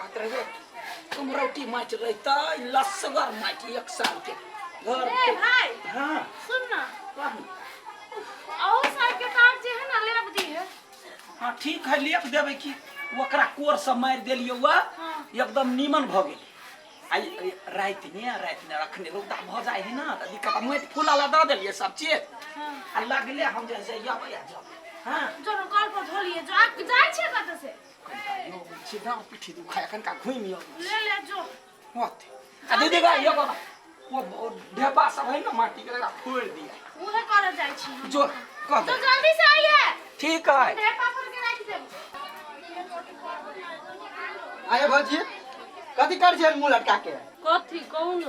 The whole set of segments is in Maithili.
कहत रहे कुमरौटी माटि रहितै लसगर माटि एक साल के घर ए भाई हाँ सुन ना कह न। अहू साहब के तार जे है ना लेप दी है हाँ ठीक है लेप देबै की ओकरा कोर से मारि देलियै वा हाँ। एकदम नीमन भऽ गेलै आ रातिमे रखने रौदा भऽ जाइ है ना तऽ दिक्कत माटि फूला ला दऽ देलियै सब चीज हाँ आ लगले हम जे से अबै आ जाउ हाँ जो ना कल पर धो लिए जो आ जाइ छै कतऽ से कनिका यौ छी डाँड़ पिट्ठी दुखाय कनिका घुमि आउ ले ले जो होते आ दीदी गा यो बाबा वो ढेपा सब है ना माटी के एकरा फोड़ि दिया उहे करे जाइ छी हम। जो कह जो दे जल्दी से आइए ठीक है ढेपा फोड़ के राखि देब आये भौजी कथी कर छियै मुंह लटका के कथी कहू न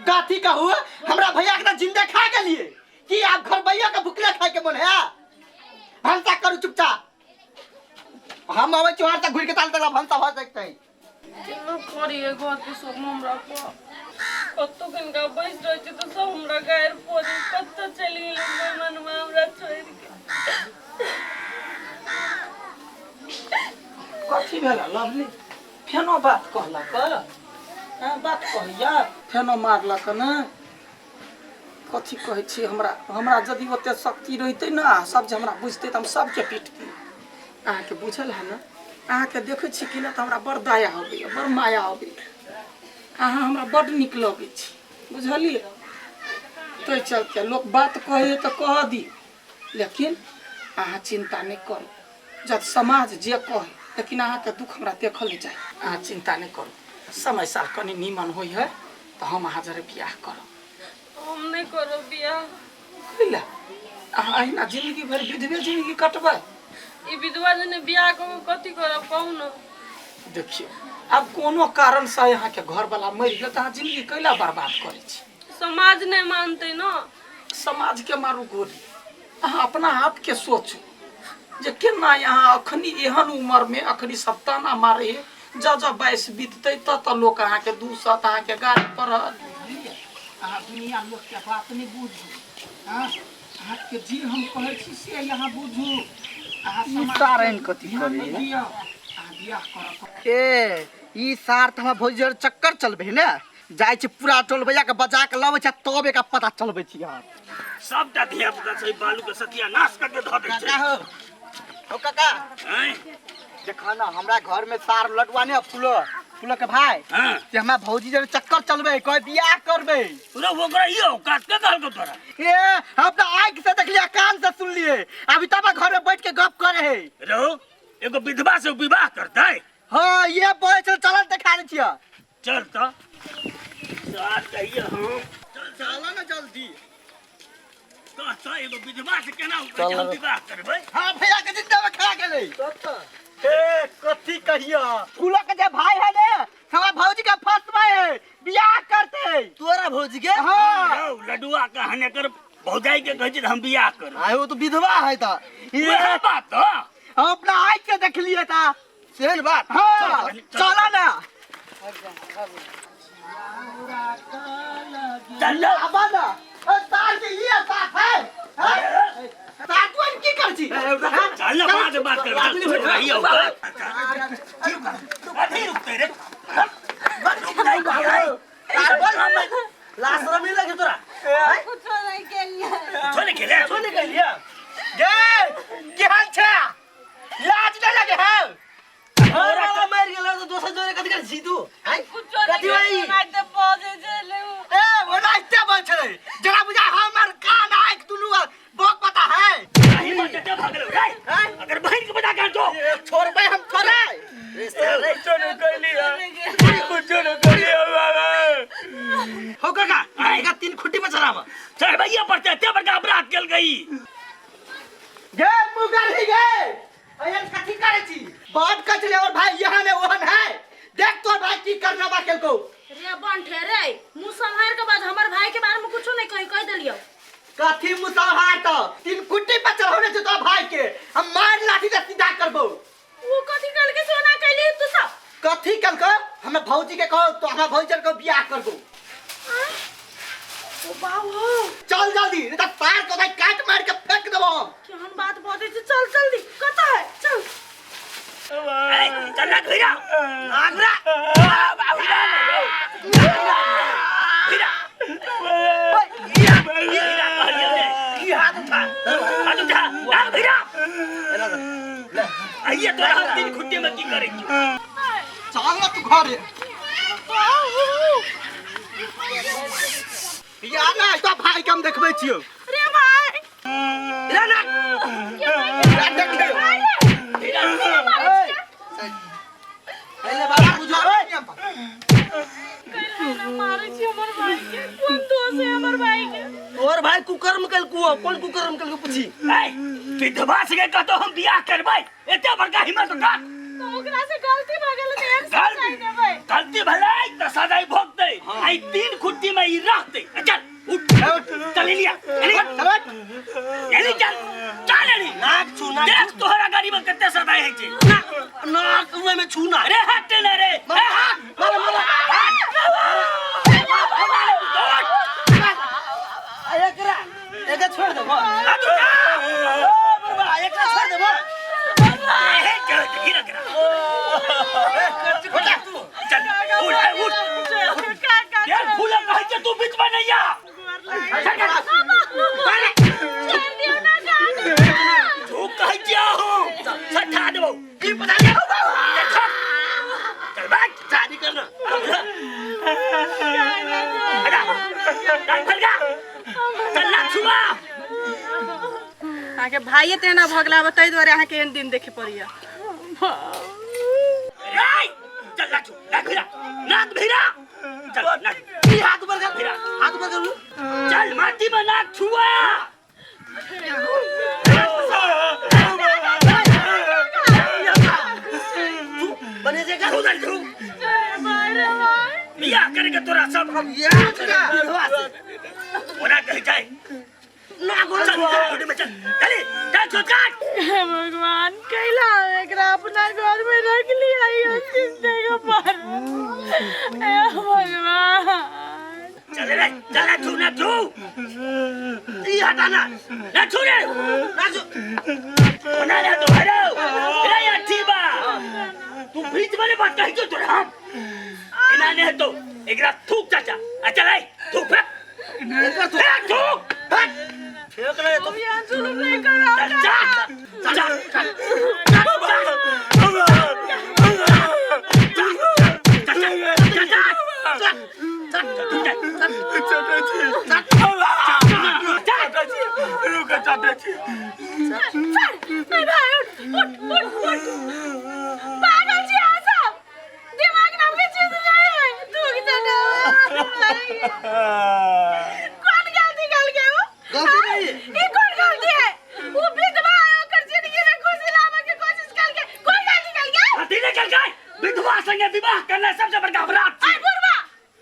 कथी कहू हमरा भैया के तऽ जिंदे खा गेलिए की आब घर भैया के भुखले खाए के मन है भनसा करू चुपचाप हम अबै छी वहाँ से घुरि के ताल तक भनसा भऽ सकतै केना करिए घर के सब हमरा पर कतौ कनिका बैस रहै छै तऽ सब हमरा गारि पड़े कतऽ चलि गेलै मेहमानमा हमरा छोड़ि के कथी भेल लवली फेनो बात कहलक हँ बात कहैया फेनो मारलक ने कथी कहै छी हमरा हमरा यदि ओते शक्ति रहितै ने सब जे हमरा बुझतै तऽ हम सबके पीटतियै अहाँके बुझल है ने अहाँके देखै छी कि नहि तऽ हमरा बड़ दया अबैए बड़ माया अबैए अहाँ हमरा बड़ नीक लगै छी बुझलियै ताहि चलते लोक बात कहैए तऽ कहऽ दी लेकिन अहाँ चिन्ता नहि करू जब समाज जे कहै लेकिन अहाँके दुख हमरा देखल नहि चाही अहाँ चिन्ता नहि करू समय साल कनि नीमन होइ है तऽ हम अहाँ जरे बियाह करब हम नहि करब बियाह कैला अहाँ अहिना जिंदगी भरि विधवे जिंदगी कटबै ई विधवा जने बियाह कऽ के कथी करब कहू ने देखियौ आब कोनो कारणसँ अहाँके घरवला मरि गेल तऽ अहाँ जिंदगी कैला बर्बाद करै छी समाज नहि मानतै ने समाजके मारू गोली अहाँ अपना आपके सोचू जे केना यहाँ अखनी एहन उमरमे अखनी सब ताना मारे है जब जब वयस बीततै तब तऽ लोक अहाँके दूसत अहाँके गाड़ी पढ़त बुझलियै अहाँ दुनिया लोकके बात नहि बुझू हँ अहाँके जे हम कहै छी से अहाँ बुझू अहाँ ई समाजके सारैन कथी ध्यान नहि करैए? दिअ अहाँ बियाह करब ए ई सार तऽ हमरा भौजी आर चक्कर चलबै ने जाइ छी पूरा टोल भैया के बजा के लबै छै तब एकरा पता चलबै छी अहाँ सबटा धिया पुता छै बालू के सत्यानाश कर के धऽ दै छै काका हो ओ काका आँय? देखा ना हमरा घर में सार लडुआ ने फूलो फूलो के भाई हाँ से हमरा भौजी जरे चक्कर चलबै कहे बियाह करबै रे ओकरा ई औकात के कहलको तोरा ए हम तो आँख से देखलिए कान से सुनलिए अभी तब घर में बैठ के गप करे है रो एगो विधवा से विवाह करतै हाँ ये बोले चल चलन देखा दै छियै चल तो सार कहिए हम चल चलो ना जल्दी कह तो एगो विधवा से केना होतै हम विवाह करबै हाँ भैया के जिंदा में खा गेलै ए कथी कहिया फूला के जे भाई है ने हमार भौजी के फर्स्ट भाई है बियाह करते तोरा भौजी के हाँ रौ लडुआ कहने कर भौजाई के कहै छै हम बियाह करब आय वो तो विधवा है ता वएह बात तो हम अपना आँख से देख लिए था सेहन बात हाँ चला ना चल आबा ना ए, तार के ये साथ है हैं? सातवन की कर छी चल ना बाद में बात कर रही हो अभी रुकते रे रुक जाई लाश रमी लगे तोरा कुछो नहीं केलिए छोड़े के ले छोड़ निकल लिया गे केहन छै लाज नहि लगे है घर वाला मर गेल तो दोसर जोरे कथी कर छी तू हैं कुछो नहीं कथी होई? केलिए नाइते बजे छलै उ। ए ओना एते बन छलै जरा बुझा हमर कान आँख दुनू बक पता है नहीं मत ते भागल रे अगर बहन के बता कर दो छोड़बै हम थोड़े कुछो नहीं कैलिया कुछो नहीं कैलिया बाबा हो काका एकरा तीन खुट्टी में चढ़ाब चढ़बैया पड़ते ते बड़का अपराध केल गई गे मुगर ही गे अयन कथी करै छी बात कह छलै और भाई यहाँ ने ओहन है देख तोर भाई की करना बा केलको रे बंठे रे मुँह सम्हार के बाद हमर भाई के बारे में कुछो नहीं कही कह देलियो कथी मुसलहार तो तीन कुट्टी पर चढ़ौने छौ तोर भाई के हम मार लाठी से सीधा करबो वो कथी कल के सोना कैली तू सब कथी केलको हमें भौजी के कहो तो हमरा भौजी के बियाह करबो ओ बाबू चल जल्दी नहीं तो सार को भाई काट मार के फेंक देबो हम केहन बात बजै छै चल जल्दी कतऽ है चल ए, चल ना घुरा आगरा तोरा हम तीन खुट्टी में की करै छी चल ना तू घरे या ना तो भाई के हम देखबै छियौ रे भाई रे ना रे देख पहले बात बुझो मारै छी हमर भाई के कोन दोष है हमर भाई के तोहर भाई कुकर्म कल कुओ कोन कुकर्म कल पूछी ऐ विधवा से कहतो हम बियाह करबै एते बड़का हिम्मत रख तो ओकरा से गलती भऽ गेल तऽ एक सजाय देबै गलती भलै त सजाय भोगतै आई तीन खुट्टी में ई रहतै चल उठ चल लिया चल एली चल चल एली नाक छू नाक देख तोहरा गाड़ी में कते सजाय होइ छै नाक उहे में छू ना अरे हट ने रे ए हट मारे मारे एकरा एकरा छोड़ देबो ओ बरबा एकरा छोड़ देबो चल उठ उठ काका यार फूला कहै छै तू बीच में नहीं आ छोड़ दियौ ना काका तू कहै छै हो सठा देबो की पता नहीं चल बैठ शादी करना हटा डांग फट जा चल ना छुआ अहाँके भाइये तेना भऽ गेला आब ताहि दुआरे अहाँके एहन दिन देखे पड़ैया रे चल ना छू नाक भिरा नाक भिरा चल नाक ई हाथ ऊपर कर हाथ ऊपर कर चल माटी में नाक छुआ बने जेगा उधर छू बियाह करके तोरा सब ये विधवा से ओना कही जाए ना गोल चल चल में चल चली चल छूट काट हे भगवान कैला एकरा अपना घर में रख लिया ई अंतिम जगह पर हे भगवान चल रे चल ना छू ना छू ई हटाना ना छू रे ना छू ओना रे तो हरो रे अथी बा तू बीच में बात कही जो तोरा हम एना ने तो एकरा थूक चाचा आ चल आई थूक फेंक एकरा तू फेंक थूक फेंक फेंक ले तो यहाँ जुलुम नहीं करा चल जा चल चल रुक चाटे छी चल ए भाई उठ उठ उठ उठ पागल छी अहाँ सब दिमाग नाम के चीज नहीं है दुख जना कौन गलती कर गए वो गलती नहीं है। ई कौन गलती है वो विधवा है ओकर जिंदगी में खुशी लावे के कोशिश कर के कौन गलती कर गए विधवा संगे विवाह करना सबसे बड़का अपराध आय बुढ़वा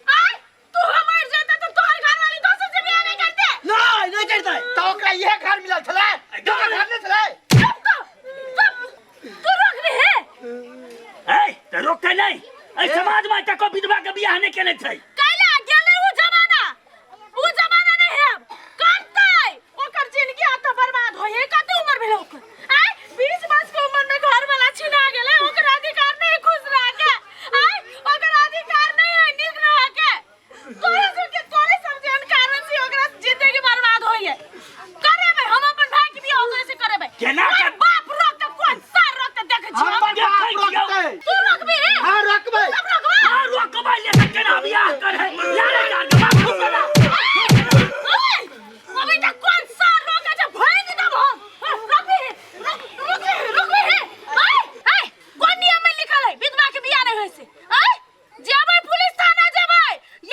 आय तू मर जाता तो तोहर घर वाली दोसर से बियाह नहीं करते नहीं नहीं करता है तो ओकरा इहे घर मिलल छलै दोसर घर नहि छलै चुप तो चुप तू रोक रहे है ए त रोकते नहीं ए समाज में तक विधवा के बियाह नहीं केने छै कैला गेलै उ जमाना उ जमाना नहीं है अब करतै ओकर जिंदगी आ तो बर्बाद होय है कते उम्र भेलै ओकर आय 20 वर्ष के उम्र में घर वाला छिना गेलै ओकर अधिकार नहीं खुश रह के आय ओकर अधिकार नहीं है नीक रह के तोरे सब के तोरे सब जेहन कारण से ओकरा जिंदगी बर्बाद होय है करेबै हम अपन भाई के बियाह ओकरे से करेबै केना कोन कर- बाप रोक के कोन सार रोक के देखै छी हमर देखै बाप छियौ। रोकतै तू रोकबी हां रोकबै सब रोकबा हां रोकबै ले त केना बियाह करे यारे यार के बाप फुसला ओए अभी तक कौन सा रोका जब भोएंगे तब हम रोकबी है रोक रोकबी है रोकबी है ओए ए कोन नियम में लिखल है विधवा के बियाह नहीं होय से ओए जेबै पुलिस थाना जेबै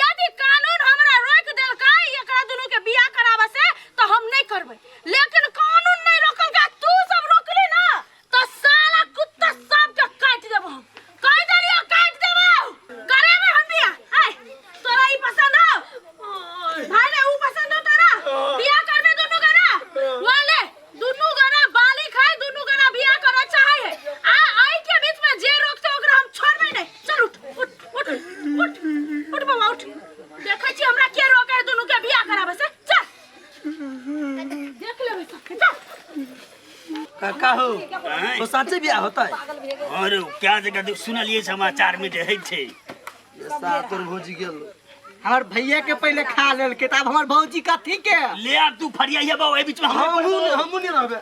यदि कानून हमरा रोक देलकै एकरा दुनू के बियाह कराबे से तो हम नहीं करबै लेकिन कानून नहीं रोकलकै तू सब रोकली ना तो साला कुत्ता सब के काट देबो हम कह देलियो काट देबो करेबै हम बियाह आय तोरा ई पसंद हो भाई रे ऊ पसंद हो तोरा बियाह करबे दुनू गना वाले दुनू गना बाली खाए दुनू गना बियाह करऽ चाहे है आ आई के बीच में जे रोकते ओकरा हम छोड़बै नहीं चल उठ उठ उठ उठ उठ बाबा उठ देखै छी हमरा के रोके है दुनू के बियाह कराबै से चल देख लेबै सबके चल काका हो तो साचे बियाह होता है और क्या जगह देख सुनलिए समाचार में जे है छै सातोर भौजी गेल हमर भैया के पहले खा लेलकै तऽ आब हमर भौजी कथी के ले आब तू फरियाइया बाबू एहि बीच में हमहू हमहू नहीं रहबे।